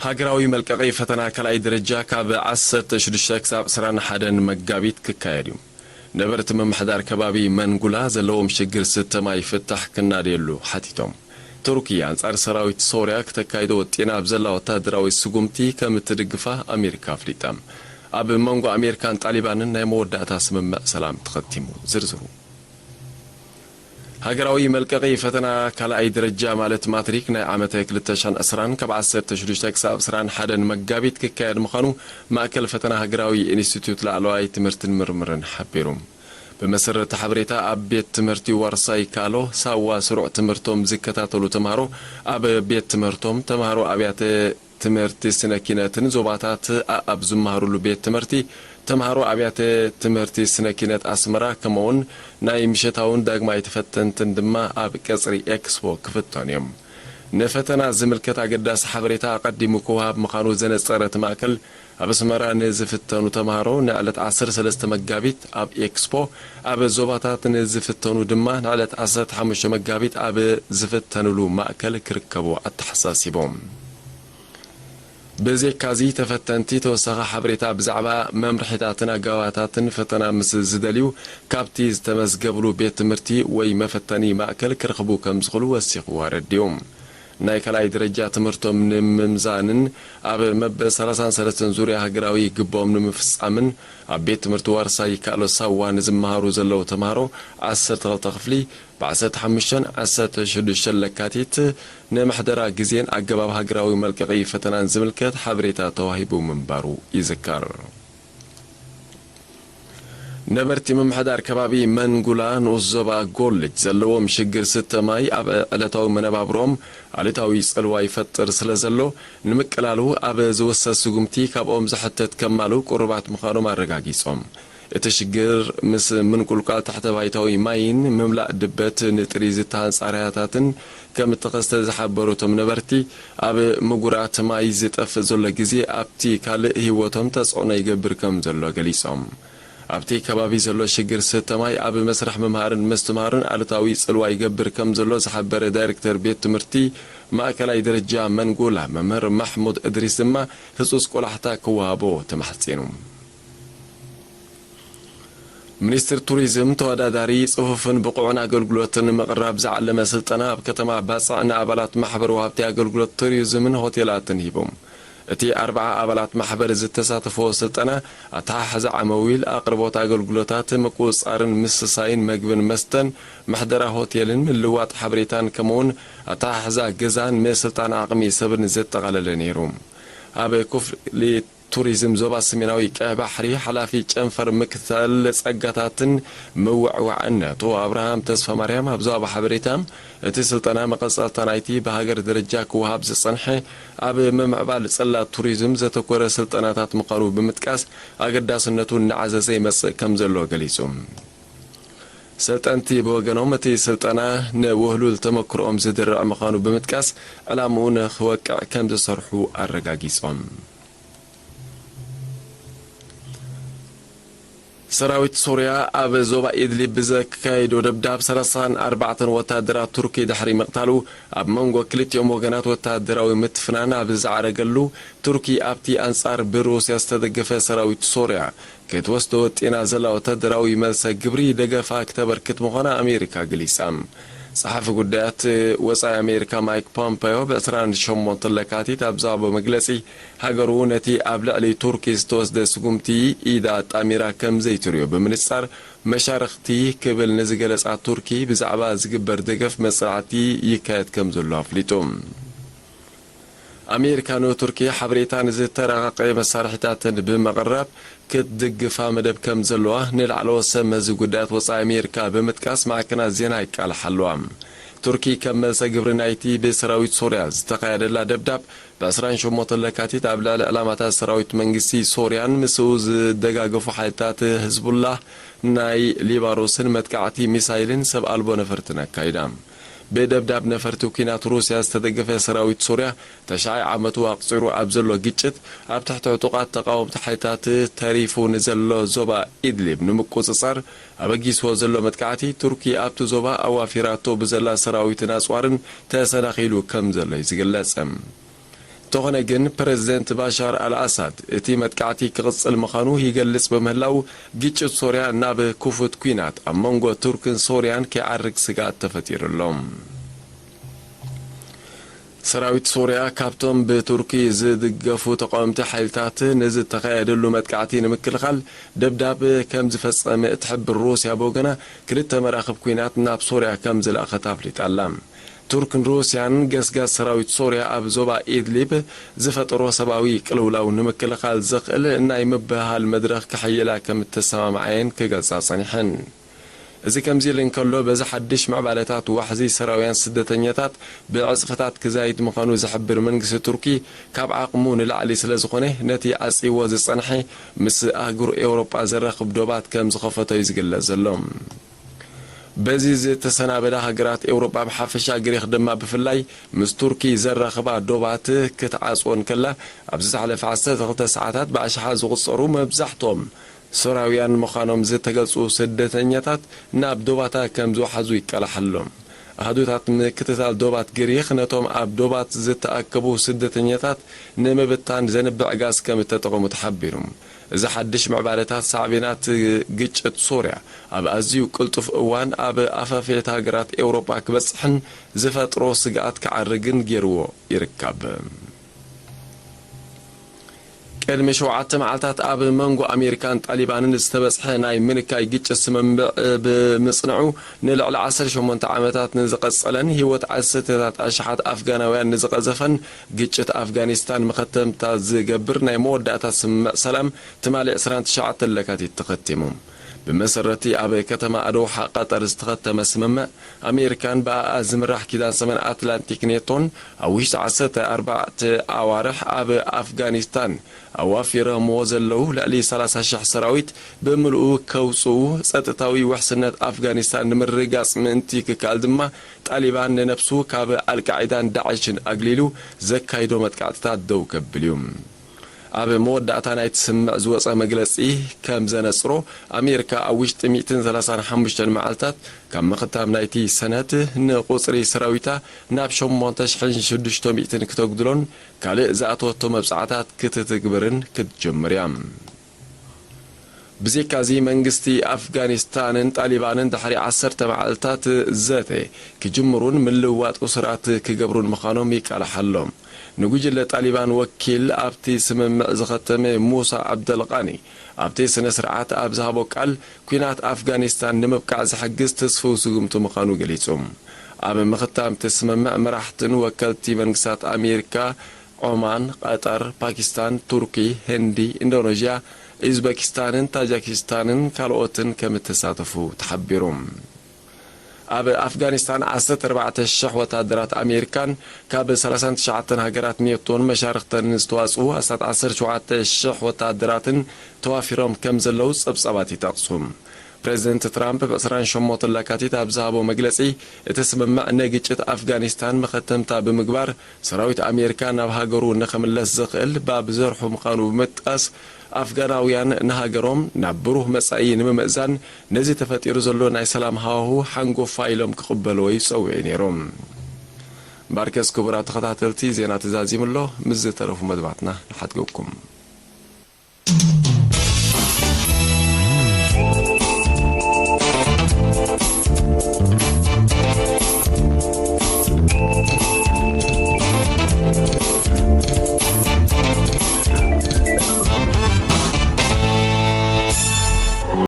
ሃገራዊ መልቀቒ ፈተና ካልኣይ ደረጃ ካብ ዓሰርተ ሽዱሽተ ክሳብ ዕስራን ሓደን መጋቢት ክካየድ እዩ። ነበርቲ ምምሕዳር ከባቢ መንጉላ ዘለዎም ሽግር ስተ ማይ ፍታሕ ክናደየሉ ሓቲቶም። ቱርኪ ኣንጻር ሰራዊት ሶርያ ክተካይዶ ወጢና ኣብ ዘላ ወታደራዊ ስጉምቲ ከም እትድግፋ ኣሜሪካ ኣፍሊጣ። ኣብ መንጎ ኣሜሪካን ጣሊባንን ናይ መወዳእታ ስምምዕ ሰላም ተኸቲሙ። ዝርዝሩ። ሃገራዊ መልቀቒ ፈተና ካልኣይ ደረጃ ማለት ማትሪክ ናይ ዓመተ ክልተ ሽሕን ዕስራን ካብ ዓሰርተ ሽዱሽተ ክሳብ ዕስራን ሓደን መጋቢት ክካየድ ምዃኑ ማእከል ፈተና ሃገራዊ ኢንስቲትዩት ላዕለዋይ ትምህርትን ምርምርን ሓቢሩ። ብመሰረት ሓበሬታ ኣብ ቤት ትምህርቲ ዋርሳይ ካሎ ሳዋ ስሩዕ ትምህርቶም ዝከታተሉ ተምሃሮ ኣብ ቤት ትምህርቶም፣ ተምሃሮ ኣብያተ ትምህርቲ ስነ ኪነትን ዞባታት ኣኣብ ዝመሃሩሉ ቤት ትምህርቲ፣ ተምሃሮ ኣብያተ ትምህርቲ ስነ ኪነት ኣስመራ፣ ከምኡውን ናይ ምሸታውን ዳግማይ ተፈተንትን ድማ ኣብ ቀጽሪ ኤክስፖ ክፍተኑ እዮም። ንፈተና ዝምልከት ኣገዳሲ ሓበሬታ ኣቐዲሙ ክወሃብ ምዃኑ ዘነጸረ እቲ ማእከል፣ ኣብ ኣስመራ ንዝፍተኑ ተምሃሮ ንዕለት ዓሰርተ ሰለስተ መጋቢት ኣብ ኤክስፖ፣ ኣብ ዞባታት ንዝፍተኑ ድማ ንዕለት ዓሰርተ ሓሙሽተ መጋቢት ኣብ ዝፍተንሉ ማእከል ክርከቡ ኣተሓሳሲቦም። ብዘይካዚ፣ ተፈተንቲ ተወሳኺ ሓበሬታ ብዛዕባ መምርሒታትን ኣገባባታትን ፈተና ምስ ዝደልዩ፣ ካብቲ ዝተመዝገብሉ ቤት ትምህርቲ ወይ መፈተኒ ማእከል ክረኽቡ ከም ዝኽእሉ ወሲኹ ኣረዲኡ። ናይ ካልኣይ ደረጃ ትምህርቶም ንምምዛንን ኣብ መበል ሰላሳን ሰለስተን ዙርያ ሃገራዊ ግቦም ንምፍጻምን፣ ኣብ ቤት ትምህርቲ ዋርሳይ ይካኣሎ ሳዋ ንዝመሃሩ ዘለዉ ተምሃሮ ዓሰርተ ክልተ ክፍሊ፣ ብዓሰርተ ሓሙሽተን ዓሰርተ ሽዱሽተን ለካቲት ንምሕደራ ግዜን ኣገባብ ሃገራዊ መልቀቒ ፈተናን ዝምልከት ሓበሬታ ተዋሂቡ ምንባሩ ይዝከር። ነበርቲ ምምሕዳር ከባቢ መንጉላ ንኡስ ዞባ ጎልጅ ዘለዎም ሽግር ስተ ማይ ኣብ ዕለታዊ መነባብሮኦም ኣሉታዊ ጽልዋ ይፈጥር ስለ ዘሎ፣ ንምቅላሉ ኣብ ዝውሰድ ስጉምቲ ካብኦም ዝሕተት ከማልኡ ቅሩባት ምዃኖም ኣረጋጊጾም። እቲ ሽግር ምስ ምንቁልቋል ታሕተ ባይታዊ ማይን ምምላእ ድበት ንጥሪ ዝተሃንጻርያታትን ከም እተኸስተ ዝሓበሩ እቶም ነበርቲ፣ ኣብ ምጉራት ማይ ዝጠፍእ ዘሎ ግዜ ኣብቲ ካልእ ህይወቶም ተጽዕኖ ይገብር ከም ዘሎ ገሊጾም። ኣብቲ ከባቢ ዘሎ ሽግር ስተ ማይ ኣብ መስርሕ ምምሃርን ምስትምሃርን ኣሉታዊ ጽልዋ ይገብር ከም ዘሎ ዝሓበረ ዳይሬክተር ቤት ትምህርቲ ማእከላይ ደረጃ መንጉላ መምህር ማሕሙድ እድሪስ ድማ ህጹጽ ቆላሕታ ክወሃቦ ተማሕጺኑ። ሚኒስትር ቱሪዝም ተወዳዳሪ፣ ጽፉፍን ብቑዕን ኣገልግሎትን ንምቕራብ ዝዓለመ ስልጠና ኣብ ከተማ ባጽዕ ንኣባላት ማሕበር ወሃብቲ ኣገልግሎት ቱሪዝምን ሆቴላትን ሂቡ። እቲ ኣርብዓ ኣባላት ማሕበር ዝተሳተፍዎ ስልጠና ኣተሓሕዛ ዓመዊል፣ ኣቕርቦት ኣገልግሎታት፣ ምቁጽጻርን ምስሳይን መግብን መስተን፣ ምሕደራ ሆቴልን ምልዋጥ ሓበሬታን ከምኡውን ኣተሓሕዛ ገዛን ምስልጣን ዓቕሚ ሰብን ዘጠቓለለ ነይሩ። ኣብ ክፍሊ ቱሪዝም ዞባ ሰሜናዊ ቀይሕ ባሕሪ ሓላፊ ጨንፈር ምክትታል ጸጋታትን ምውዕዋዕን ኣቶ ኣብርሃም ተስፋማርያም ኣብ ዝሃቦ ሓበሬታ፣ እቲ ስልጠና መቐጸልታ ናይቲ ብሃገር ደረጃ ክወሃብ ዝጸንሐ ኣብ ምምዕባል ጽላት ቱሪዝም ዘተኮረ ስልጠናታት ምዃኑ ብምጥቃስ፣ ኣገዳስነቱ እናዓዘዘ ይመጽእ ከም ዘሎ ገሊጹ። ሰልጠንቲ ብወገኖም፣ እቲ ስልጠና ንውህሉል ተመክሮኦም ዝድርዕ ምዃኑ ብምጥቃስ፣ ዕላምኡ ንኽወቅዕ ከም ዝሰርሑ ኣረጋጊጾም። ሰራዊት ሶርያ ኣብ ዞባ ኢድሊብ ብዘካየዶ ደብዳብ፣ ሰላሳን ኣርባዕተን ወታደራት ቱርኪ ድሕሪ ምቕታሉ፣ ኣብ መንጎ ክልቲኦም ወገናት ወታደራዊ ምትፍናን ኣብ ዝዓረገሉ፣ ቱርኪ ኣብቲ ኣንጻር ብሩስያ ዝተደገፈ ሰራዊት ሶርያ ክትወስዶ ወጢና ዘላ ወታደራዊ መልሰ ግብሪ ደገፋ ክተበርክት ምዃና ኣሜሪካ ገሊጻ። ጸሓፊ ጉዳያት ወጻኢ ኣሜሪካ ማይክ ፖምፐዮ ብዕስራን ሸሞንተን ለካቲት ኣብ ዝሃቦ መግለጺ፣ ሃገሩ ነቲ ኣብ ልዕሊ ቱርኪ ዝተወስደ ስጉምቲ ኢዳ ኣጣሚራ ከም ዘይትርእዮ ብምንጻር፣ መሻርኽቲ ክብል ንዝገለጻ ቱርኪ ብዛዕባ ዝግበር ደገፍ መጽናዕቲ ይካየድ ከም ዘሎ ኣፍሊጡ። ኣሜሪካ ንቱርኪ ሓበሬታን ዝተረቓቐ መሳርሒታትን ብምቕራብ ክትድግፋ መደብ ከም ዘለዋ ንላዕለዎት ሰብ መዚ ጉዳያት ወጻኢ ኣሜሪካ ብምጥቃስ ማዕከናት ዜና ይቃልሓ ኣለዋ። ቱርኪ ከም መልሰ ግብሪ ናይቲ ብሰራዊት ሶርያ ዝተኻየደላ ደብዳብ፣ ብዕስራን ሸሞንተን ለካቲት ኣብ ልዕሊ ዕላማታት ሰራዊት መንግስቲ ሶርያን ምስኡ ዝደጋገፉ ሓይልታት ህዝቡላህ ናይ ሊባኖስን መጥቃዕቲ ሚሳይልን ሰብ ኣልቦ ነፈርትን ኣካይዳ። ብደብዳብ ነፈርቲ ኲናት ሩስያ ዝተደገፈ ሰራዊት ሶርያ፣ ተሽዓይ ዓመቱ ኣቑጺሩ ኣብ ዘሎ ግጭት፣ ኣብ ትሕቲ ዕጡቓት ተቓወምቲ ሓይልታት ተሪፉ ንዘሎ ዞባ ኢድሊብ ንምቁጽጻር ኣበጊስዎ ዘሎ መጥቃዕቲ፣ ቱርኪ ኣብቲ ዞባ ኣዋፊራቶ ብዘላ ሰራዊትን ኣጽዋርን ተሰናኺሉ ከም ዘሎ እዩ ዝግለጽ። እንተኾነ ግን፣ ፕረዚደንት ባሻር ኣልኣሳድ እቲ መጥቃዕቲ ክቕጽል ምዃኑ ይገልጽ ብምህላው፣ ግጭት ሶርያ ናብ ክፉት ኲናት ኣብ መንጎ ቱርክን ሶርያን ከይዓርግ ስግኣት ተፈጢሩ ኣሎ። ሰራዊት ሶርያ ካብቶም ብቱርኪ ዝድገፉ ተቃወምቲ ሓይልታት ንዝተኻየደሉ መጥቃዕቲ ንምክልኻል ደብዳብ ከም ዝፈጸመ እትሕብር ሩስያ ብወገና፣ ክልተ መራኽብ ኲናት ናብ ሶርያ ከም ዝለኣኸት ኣፍሊጣ ኣላ። ቱርክን ሩስያን ገስጋስ ሰራዊት ሶርያ ኣብ ዞባ ኢድሊብ ዝፈጠሮ ሰብኣዊ ቅልውላው ንምክልኻል ዘኽእል ናይ ምብህሃል መድረኽ ክሕይላ ከም እተሰማምዓየን ክገልጻ ጸኒሐን። እዚ ከምዚ ኢሉ እንከሎ፣ በዚ ሓድሽ ምዕባለታት ዋሕዚ ሰራውያን ስደተኛታት ብዕጽፍታት ክዛይድ ምዃኑ ዝሕብር መንግስቲ ቱርኪ፣ ካብ ዓቕሙ ንላዕሊ ስለ ዝኾነ፣ ነቲ ዓጺዎ ዝጸንሐ ምስ ኣህጉር ኤውሮጳ ዘራኽብ ዶባት ከም ዝኸፈቶ እዩ ዝግለጽ ዘሎ። በዚ ዝተሰናበዳ ሃገራት ኤውሮጳ ብሓፈሻ፣ ግሪኽ ድማ ብፍላይ፣ ምስ ቱርኪ ዘራኽባ ዶባት ክትዓጽወን ከላ፣ ኣብዚ ዝሓለፈ ዓሰርተ ክልተ ሰዓታት ብኣሽሓት ዝቑጸሩ መብዛሕትኦም ሶርያውያን ምዃኖም ዝተገልጹ ስደተኛታት ናብ ዶባታ ከም ዝወሓዙ ይቃላሕ ኣሎ። ኣሃዱታት ምክትታል ዶባት ግሪኽ ነቶም ኣብ ዶባት ዝተኣከቡ ስደተኛታት ንምብታን ዘንብዕ ጋዝ ከም እተጠቐሙ ተሓቢሩ። እዚ ሓድሽ ምዕባለታት ሳዕቤናት ግጭት ሶርያ ኣብ ኣዝዩ ቅልጡፍ እዋን ኣብ ኣፋፍየት ሃገራት ኤውሮጳ ክበጽሕን ዝፈጥሮ ስግኣት ክዓርግን ገይርዎ ይርከብ። ቅድሚ ሸውዓተ መዓልታት ኣብ መንጎ ኣሜሪካን ጣሊባንን ዝተበጽሐ ናይ ምንካይ ግጭት ስምምዕ ብምጽንዑ፣ ንልዕሊ ዓሰርተ ሸሞንተ ዓመታት ንዝቐጸለን ህይወት ዓሰርተታት ኣሽሓት ኣፍጋናውያን ንዝቐዘፈን ግጭት ኣፍጋኒስታን መኸተምታ ዝገብር ናይ መወዳእታ ስምምዕ ሰላም፣ ትማሊ ዕስራን ትሽዓተን ለካቲት ተኸቲሙ። ብመሰረቲ ኣብ ከተማ ኣዶሓ ቀጠር ዝተኸተመ ስምምዕ፣ ኣሜሪካን ብኣኣ ዝምራሕ ኪዳን ሰሜን ኣትላንቲክ ኔቶን ኣብ ውሽጢ ዓሰርተ ኣርባዕተ ኣዋርሕ ኣብ ኣፍጋኒስታን ኣዋፊሮምዎ ዘለዉ ልዕሊ ሰላሳ ሽሕ ሰራዊት ብምልኡ ከውጽኡ፣ ጸጥታዊ ውሕስነት ኣፍጋኒስታን ንምርግጋጽ ምእንቲ ክከኣል ድማ፣ ጣሊባን ንነብሱ ካብ ኣልቃዒዳን ዳዕሽን ኣግሊሉ ዘካይዶ መጥቃዕትታት ደው ከብል እዩ። ኣብ መወዳእታ ናይቲ ስምምዕ ዝወጸ መግለጺ ከም ዘነጽሮ፣ ኣሜሪካ ኣብ ውሽጢ ሚእትን ሰላሳን ሓሙሽተን መዓልታት ካብ ምኽታም ናይቲ ሰነድ ንቁጽሪ ሰራዊታ ናብ ሸሞንተ ሽሕን ሽዱሽተ ሚእትን ክተጉድሎን ካልእ ዝኣተወቶ መብጻዕታት ክትትግብርን ክትጅምር እያ። ብዘይካዚ፣ መንግስቲ ኣፍጋኒስታንን ጣሊባንን ድሕሪ ዓሰርተ መዓልታት ዘተ ክጅምሩን ምልውዋጥ እሱራት ክገብሩን ምዃኖም ይቃላሕ ኣሎ። ንጉጅለ ጣሊባን ወኪል ኣብቲ ስምምዕ ዝኸተመ ሙሳ ዓብደልቃኒ፣ ኣብቲ ስነ ስርዓት ኣብ ዝሃቦ ቃል፣ ኲናት ኣፍጋኒስታን ንምብቃዕ ዝሕግዝ ተስፍው ስጉምቲ ምዃኑ ገሊጹ። ኣብ ምኽታም እቲ ስምምዕ፣ መራሕትን ወከልቲ መንግስታት ኣሜሪካ፣ ዖማን፣ ቀጠር፣ ፓኪስታን፣ ቱርኪ፣ ህንዲ፣ ኢንዶኔዥያ፣ ኡዝበኪስታንን ታጃኪስታንን ካልኦትን ከም እተሳተፉ ተሓቢሩ። ኣብ ኣፍጋኒስታን ዓሰርተ ኣርባዕተ ሽሕ ወታደራት ኣሜሪካን ካብ ሰላሳን ትሽዓተን ሃገራት ኔቶን መሻርኽተን ዝተዋጽኡ ኣስታት ዓሰርተ ሸውዓተ ሽሕ ወታደራትን ተዋፊሮም ከም ዘለዉ ጸብጻባት ይጠቕሱ። ፕሬዚደንት ትራምፕ ብ ዕስራን ሸሞንተን ለካቲት ኣብ ዝሃቦ መግለጺ፣ እቲ ስምምዕ ንግጭት ኣፍጋኒስታን መኸተምታ ብምግባር፣ ሰራዊት ኣሜሪካ ናብ ሃገሩ ንኽምለስ ዘኽእል ባብ ዘርሑ ምዃኑ ብምጥቃስ፣ ኣፍጋናውያን ንሃገሮም ናብ ብሩህ መጻኢ ንምምእዛን፣ ነዚ ተፈጢሩ ዘሎ ናይ ሰላም ሃዋሁ ሓንጎፋይ ኢሎም ክቕበልዎ ይጸውዑ ነይሮም። እምበኣርከስ፣ ክቡራት ተኸታተልቲ፣ ዜና ተዛዚሙ ኣሎ። ምስ ዝተረፉ መደባትና ንሓድገኩም።